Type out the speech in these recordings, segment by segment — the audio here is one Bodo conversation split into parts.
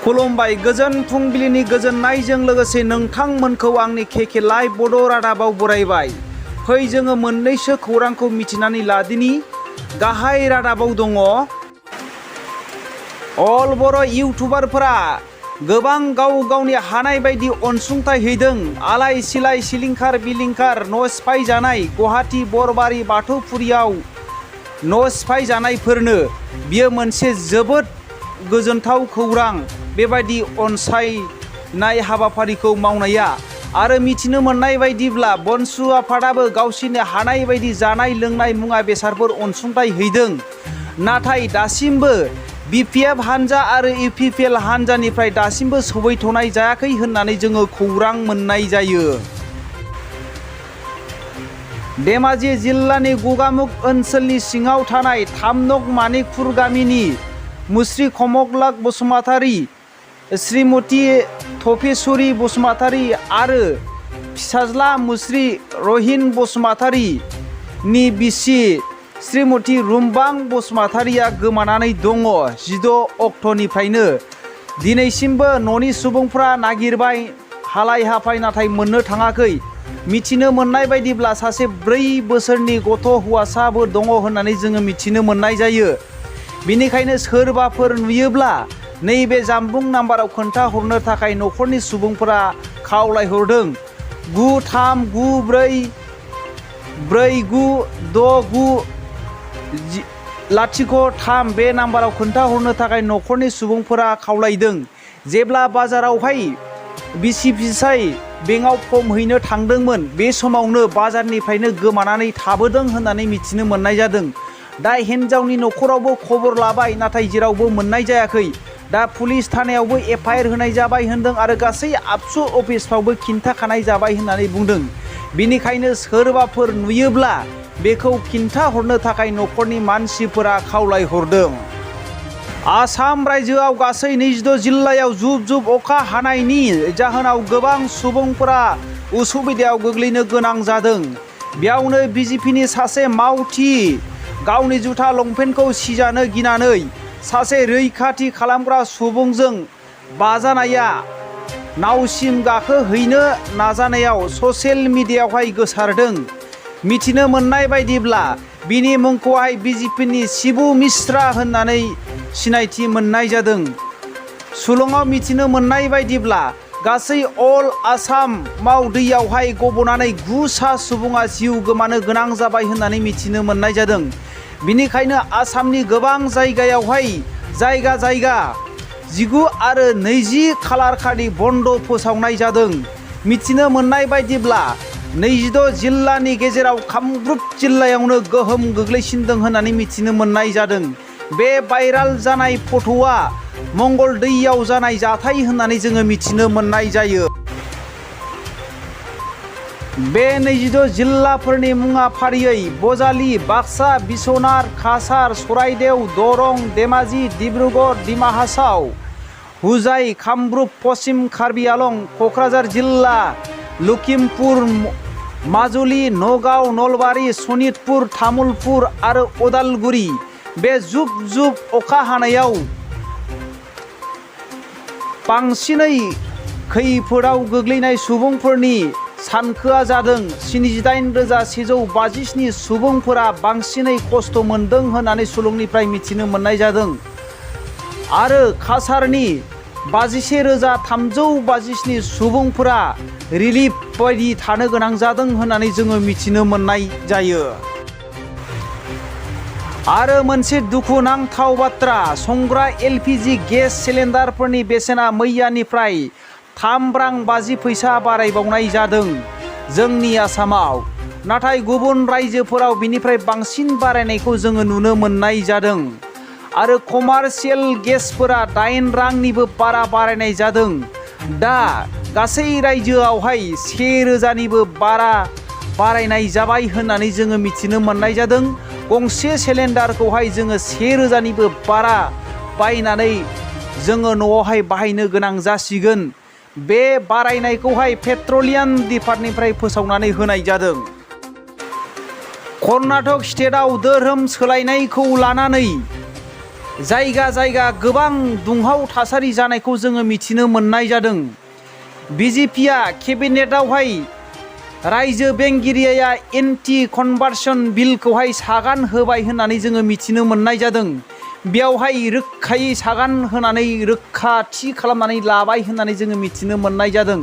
खुलुमबाय गोजोन फुंबिलिनि गोजोननायजों लोगोसे नोंथांमोनखौ आंनि केके लाइभ बड' रादाबाव बरायबाय। फै जोङो मोननैसो खौरांखौ मिथिनानै लादिनि। गाहाय रादाबाव दङ अल बर' इउटुबारफोरा गोबां गाव गावनि हानाय बायदि अनसुंथाइ हैदों। आलाय सिलाय सिलिंखार बिलिंखार न' सिफाय जानाय गुवाहाटी बरबारि बाथौफुरियाव न' सिफाय जानायफोरनो बियो मोनसे जोबोद गोजोनथाव खौरां। बेबायदि अनसायनाय हाबाफारिखौ मावनाया आरो मिथिनो मोननाय बायदिब्ला बनसु आफादाबो गावसिनि हानाय बायदि जानाय लोंनाय मुवा बेसादफोर अनसुंथाइ हैदों। नाथाय दासिमबो बिपिएफ हानजा आरो इउपिपिएल हानजानिफ्राय दासिमबो सौहैथ'नाय जायाखै होननानै जोङो खौरां मोननाय जायो। धेमाजि जिल्लानि गगामुग ओनसोलनि सिङाव थानाय थामनक मानिकपुर गामिनि मुस्रि कमलक बसुमतारी, श्रीमती थपेश्वरी बसुमतारी आरो फिसाज्ला मुस्रि रहिन बसुमतारीनि बिसि श्रीमती रुमबां बसुमतारीया गोमानानै दङ। 16 अक्ट'निफ्रायनो दिनैसिमबो न'नि सुबुंफ्रा नागिरबाय हालाय हाफाय नाथाय मोननो थाङाखै। मिथिनो मोननाय बायदिब्ला सासे 4 बोसोरनि गथ' हौवासाबो दङ होननानै जोङो मिथिनो मोननाय जायो। बेनिखायनो सोरबाफोर नुयोब्ला नैबे जामबुं नाम्बाराव खोन्थाहरनो थाखाय न'खरनि सुबुंफोरा खावलायहरदों। 9394969003 बे नाम्बाराव खोन्थाहरनो थाखाय न'खरनि सुबुंफोरा खावलायदों। जेब्ला बाजारावहाय बिसि फिसाय बेंकआव फर्म हैनो थांदोंमोन बे समावनो बाजारनिफ्रायनो गोमानानै थाबोदों होननानै मिथिनो मोननाय जादों। दा हिन्जावनि न'खरावबो खबर लाबाय नाथाय जेरावबो मोननाय जायाखै। दा पुलिस थानायावबो एफआइआर होनाय जाबाय होनदों आरो गासै आबसु अफिसफ्रावबो खिन्थाखानाय जाबाय होननानै बुंदों। बेनिखायनो सोरबाफोर नुयोब्ला बेखौ खिन्थाहरनो थाखाय न'खरनि मानसिफोरा खावलायहरदों। आसाम रायजोआव गासै 26 जिल्लायाव जुब जुब अखा हानायनि जाहोनाव गोबां सुबुंफोरा उसुबिदायाव गोग्लैनो गोनां जादों। बेयावनो बिजेपिनि सासे मावथि गावनि जुथा लंपेन्टखौ सिजानो गिनानै सासे रैखाथि खालामग्रा सुबुंजों बाजानाया नावसिम गाखोहैनो नाजानायाव ससियेल मिडियायावहाय गोसारदों। मिथिनो मोननाय बायदिब्ला बिनि मुंखौहाय बिजेपिनि शिबु मिश्रा होननानै सिनायथि मोननाय जादों। सुलुङाव मिथिनो मोननाय बायदिब्ला गासै अल आसामाव दैयावहाय गबनानै 9 सा सुबुङा जिउ गोमानो गोनां जाबाय होननानै मिथिनो मोननाय जादों। बिनिखायनो आसामनि गोबां जायगायावहाय जायगा 19 आरो 20 खालार खालि बन्द फोसावनाय जादों। मिथिनो मोननाय बायदिब्ला 26 जिल्लानि गेजेराव कामरुप जिल्लायावनो गोहोम गोग्लैसिनदों होननानै मिथिनो मोननाय जादों। बे भाइराल जानाय फट'आ मंगलदैयाव जानाय जाथाय होननानै जोङो मिथिनो मोननाय जायो। बे 26 जिल्लाफोरनि मुङा फारियै बजालि, बाक्सा, बिश्वनाथ, काछार, चराइदेव, दरं, धेमाजि, डिब्रुगड़, डिमा हासाव, हुजाइ, कामरुप, पश्चिम कार्बि आलं, क'क्राझार जिल्ला, लखिमपुर, माजुलि, नगाव, नलबारि, सनितपुर, तामुलपुर आरो उदालगुरि। बे जुब जुब अखा हानायाव बांसिनै खैफोदाव गोग्लैनाय सुबुंफोरनि सानखोआ जादों 78,157 सुबुंफोरा बांसिनै खस्थ' मोनदों होननानै सुलुंनिफ्राय मिथिनो मोननाय जादों। आरो काछारनि 51,357 सुबुंफोरा रिलिफ बायदि थानो गोनां जादों होननानै जोङो मिथिनो मोननाय जायो। आरो मोनसे दुखुनांथाव बाथ्रा, संग्रा एलपिजि गेस सिलिन्डारफोरनि बेसेना मैयानिफ्राय 3 रां 50 फैसा बारायबावनाय जादों जोंनि आसामाव। नाथाय गुबुन रायजोफोराव बिनिफ्राय बांसिन बारायनायखौ जोङो नुनो मोननाय जादों। आरो कमार्शियेल गेसफोरा 8 रांनिबो बारा बारायनाय जादों। दा गासै रायजोआवहाय 1,000निबो बारा बारायनाय जाबाय होननानै जोङो मिथिनो मोननाय जादों। गंसे सिलिन्डारखौहाय जोङो 1,000निबो बारा बायनानै जोङो न'आवहाय बाहायनो गोनां जासिगोन। बे बारायनायखौहाय पेट्रलियाम डिपार्टमेन्टनिफ्राय फोसावनानै होनाय जादों। कर्नाटक स्टेटआव धोरोम सोलायनायखौ लानानै जायगा जायगा गोबां दुंहाव थासारि जानायखौ जोङो मिथिनो मोननाय जादों। बिजेपिया केबिनेटआवहाय रायजो बेंगिरिया एन्टि कनभार्सन बिलखौहाय सागान होबाय होननानै जोङो मिथिनो मोननाय जादों। बेयावहाय रोखायै सागान होनानै रोखाथि खालामनानै लाबाय होननानै जोङो मिथिनो मोननाय जादों।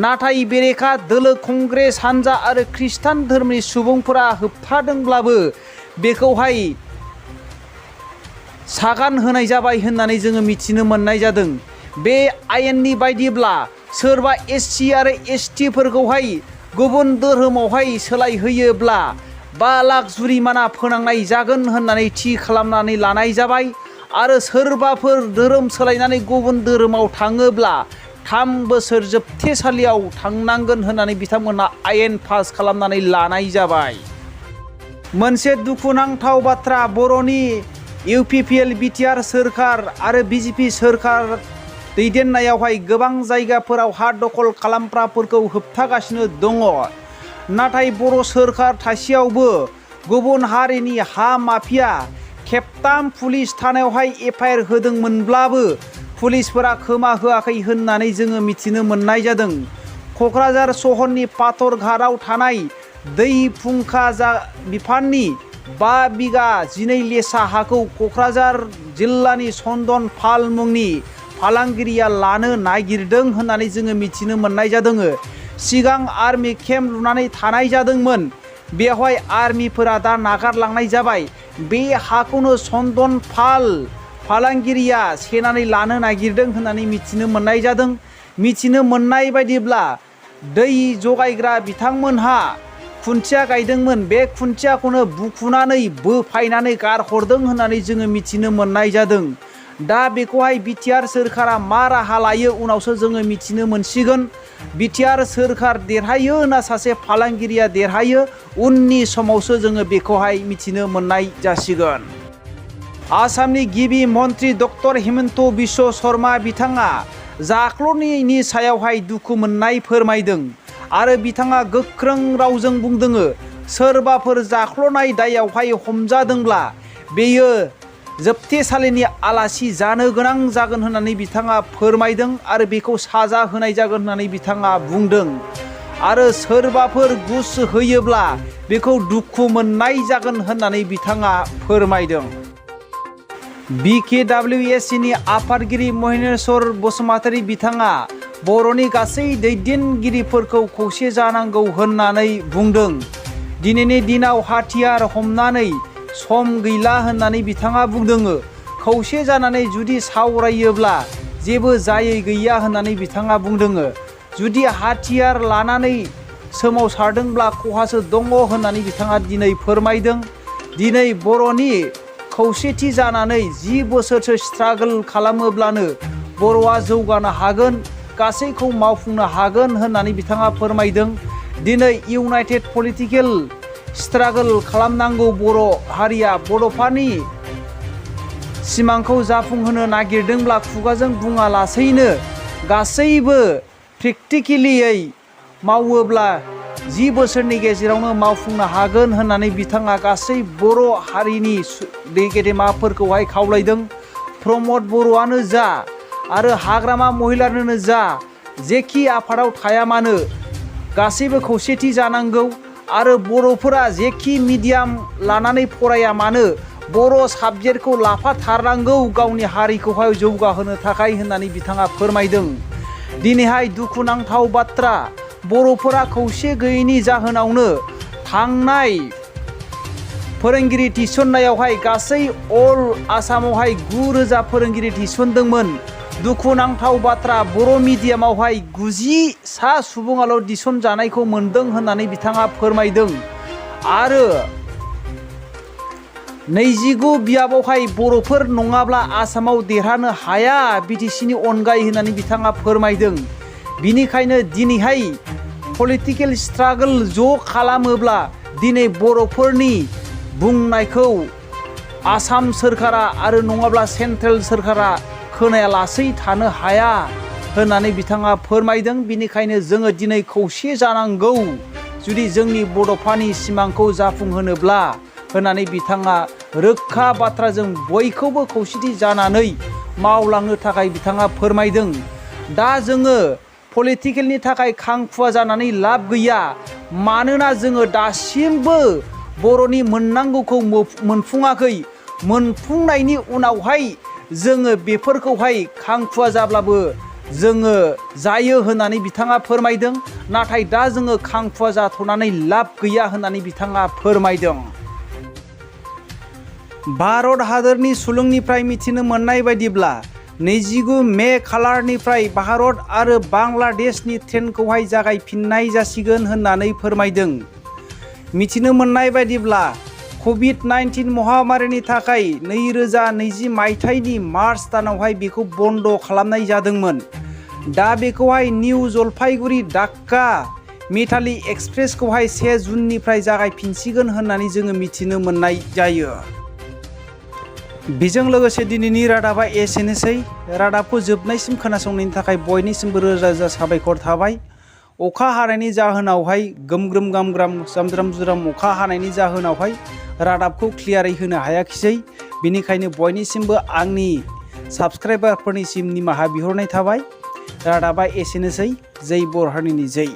नाथाय बेरेखा दोलो कंग्रेस हान्जा आरो खृष्टान धोरोमनि सुबुंफोरा होबथादोंब्लाबो बेखौहाय सागान होनाय जाबाय होननानै जोङो मिथिनो मोननाय जादों। बे आयेननि बायदिब्ला सोरबा SC आरो ST फोरखौहाय गुबुन धोरोमावहाय सोलायहोयोब्ला 5 लाख जुरिमाना फोनांनाय जागोन होननानै थि खालामनानै लानाय जाबाय। आरो सोरबाफोर धोरोम सोलायनानै गुबुन धोरोमाव थाङोब्ला 3 बोसोर जोबथेसालियाव थांनांगोन होननानै बिथांमोनहा आयेन पास खालामनानै लानाय जाबाय। मोनसे दुखुनांथाव बाथ्रा, बर'नि UPPL BTR सोरखार आरो BJP सोरखार दैदेननायावहाय गोबां जायगाफोराव हा दखल खालामग्राफोरखौ होबथागासिनो दङ। नाथाय बर' सोरखार थासेयावबो गुबुन हारिनि हा माफिया खेबथाम पुलिस थानायावहाय FIR होदोंमोनब्लाबो पुलिसफोरा खोमा होआखै होननानै जोङो मिथिनो मोननाय जादों। क'क्राझार सहरनि पाथरघाटआव थानाय दै फुंखा बिफाननि 5 बिगा 12 लेसा हाखौ क'क्राझार जिल्लानि चन्दन पाल मुंनि फालांगिरिया लानो नागिरदों होननानै जोङो मिथिनो मोननाय जादों। सिगां आर्मि केम्प लुनानै थानाय जादोंमोन, बेवहाय आर्मिफोरा दा नागारलांनाय जाबाय। बे हाखौनो चन्दन पाल फालांगिरिया सेनानै लानो नागिरदों होननानै मिथिनो मोननाय जादों। मिथिनो मोननाय बायदिब्ला दै जगायग्रा बिथांमोनहा खुन्थिया गायदोंमोन, बे खुन्थियाखौनो बुखुनानै बोफायनानै गारहरदों होननानै जोङो मिथिनो मोननाय जादों। दा बेखौहाय BTR सोरखारा मा राहा लायो उनावसो जोङो मिथिनो मोनसिगोन। BTR सोरखार देरहायो ना सासे फालांगिरिया देरहायो, उननि समावसो जोङो बेखौहाय मिथिनो मोननाय जासिगोन। आसामनि गिबि मन्त्रि डक्टर हिमन्त बिश्व शर्मा बिथाङा जाख्ल'नायनि सायावहाय दुखु मोननाय फोरमायदों आरो बिथाङा गोख्रों रावजों बुंदों सोरबाफोर जाख्ल'नाय दायावहाय हमजादोंब्ला बेयो जोबथेसालिनि आलासि जानो गोनां जागोन होननानै बिथाङा फोरमायदों आरो बेखौ साजा होनाय जागोन होननानै बिथाङा बुंदों। आरो सोरबाफोर घुस होयोब्ला बेखौ दुखु मोननाय जागोन होननानै बिथाङा फोरमायदों। BKWSनि आफादगिरि महेश्वर बसुमतारी बिथाङा बर'नि गासै दैदेनगिरिफोरखौ खौसे जानांगौ होननानै बुंदों। दिनैनि दिनाव हाथियार हमनानै सम गैला होननानै बिथाङा बुंदों। खौसे जानानै जुदि सावरायोब्ला जेबो जायै गैया होननानै बिथाङा बुंदों। जुदि हाथियार लानानै सोमावसारदोंब्ला खहासो दङ होननानै बिथाङा दिनै फोरमायदों। दिनै बर'नि खौसेथि जानानै 10 बोसोरसो स्ट्रागल खालामोब्लानो बर'आ जौगानो हागोन, गासैखौ मावफुंनो हागोन होननानै बिथाङा फोरमायदों। दिनै इउनाइटेड पलिटिकेल स्ट्रागल खालामनांगौ बर' हारिया बड'फानि सिमांखौ जाफुंहोनो नागिरदोंब्ला खुगाजों बुङालासैनो गासैबो प्रेक्टिकेलियै मावोब्ला 10 बोसोरनि गेजेरावनो मावफुंनो हागोन होननानै बिथाङा गासै बर' हारिनि गेदेमाफोरखौहाय खावलायदों। प्रमद बर'आनो जा आरो हाग्रामा महिलारनो जा, जेखि आफादाव थाया मानो गासैबो खौसेथि जानांगौ आरो बर'फोरा जेखि मिडियाम लानानै फराया मानो बर' साबजेक्टखौ लाफाथारनांगौ गावनि हारिखौहाय जौगाहोनो थाखाय होननानै बिथाङा फोरमायदों। दिनैहाय दुखुनांथाव बाथ्रा, बर'फोरा खौसे गैयैनि जाहोनावनो थांनाय फोरोंगिरि थिसननायावहाय गासै अल आसामावहाय 9,000 फोरोंगिरि थिसनदोंमोन। दुखुनांथाव बाथ्रा, बर' मिडियामावहाय 90 सुबुङाल' थिसनजानायखौ मोनदों होननानै बिथाङा फोरमायदों। आरो 29 बियाबावहाय बर'फोर नङाब्ला आसामाव देरहानो हाया BTCनि अनगायै होननानै बिथाङा फोरमायदों। बिनिखायनो दिनैहाय पलिटिकेल स्ट्रागल ज' खालामोब्ला दिनै बर'फोरनि बुंनायखौ आसाम सोरखारा आरो नङाब्ला सेन्ट्रेल सोरखारा खोनायालासै थानो हाया होननानै बिथाङा फोरमायदों। बिनिखायनो जोङो दिनै खौसे जानांगौ जुदि जोंनि बड'फानि सिमांखौ जाफुंहोनोब्ला होननानै बिथाङा रोखा बाथ्राजों बयखौबो खौसेथि जानानै मावलांनो थाखाय बिथाङा फोरमायदों। दा जोङो पलिटिकेलनि थाखाय खांखुवा जानानै लाब गैया, मानोना जोङो दासिमबो बर'नि मोननांगौखौ मोनफुङाखै। मोनफुंनायनि उनावहाय जोङो बेफोरखौहाय खांखुवा जाब्लाबो जोङो जायो होननानै बिथाङा फोरमायदों। नाथाय दा जोङो खांखुवा जाथ'नानै लाब गैया होननानै बिथाङा फोरमायदों। भारत हादरनि सुलुंनिफ्राय मिथिनो मोननाय बायदिब्ला 29 मे खालारनिफ्राय भारत आरो बांलादेशनि ट्रेनखौहाय जागायफिननाय जासिगोन होननानै फोरमायदों। मिथिनो मोननाय बायदिब्ला कभिड-19 महामारिनि थाखाय 2020 मायथाइनि मार्च दानावहाय बेखौ बन्द' खालामनाय जादोंमोन। दा बेखौहाय निउ जलफाइगुरि डाक्का मिताली एक्सप्रेसखौहाय 1 जुननिफ्राय जागायफिनसिगोन होननानै जोङो मिथिनो मोननाय जायो। बेजों लोगोसे दिनैनि रादाबा एसेनोसै। रादाबखौ जोबनायसिम खोनासंनायनि थाखाय बयनिसिमबो रोजा रोजा साबायखर थाबाय। अखा हानायनि जाहोनावहाय गोमग्रोम गामग्राम जामज्राम जुराम अखा हानायनि जाहोनावहाय रादाबखौ क्लियारै होनो हायाखिसै। बेनिखायनो बयनिसिमबो आंनि साबस्क्राइबारफोरनिसिम निमाहा बिहरनाय थाबाय। रादाबा एसेनोसै। जै बर' हारिनि जै।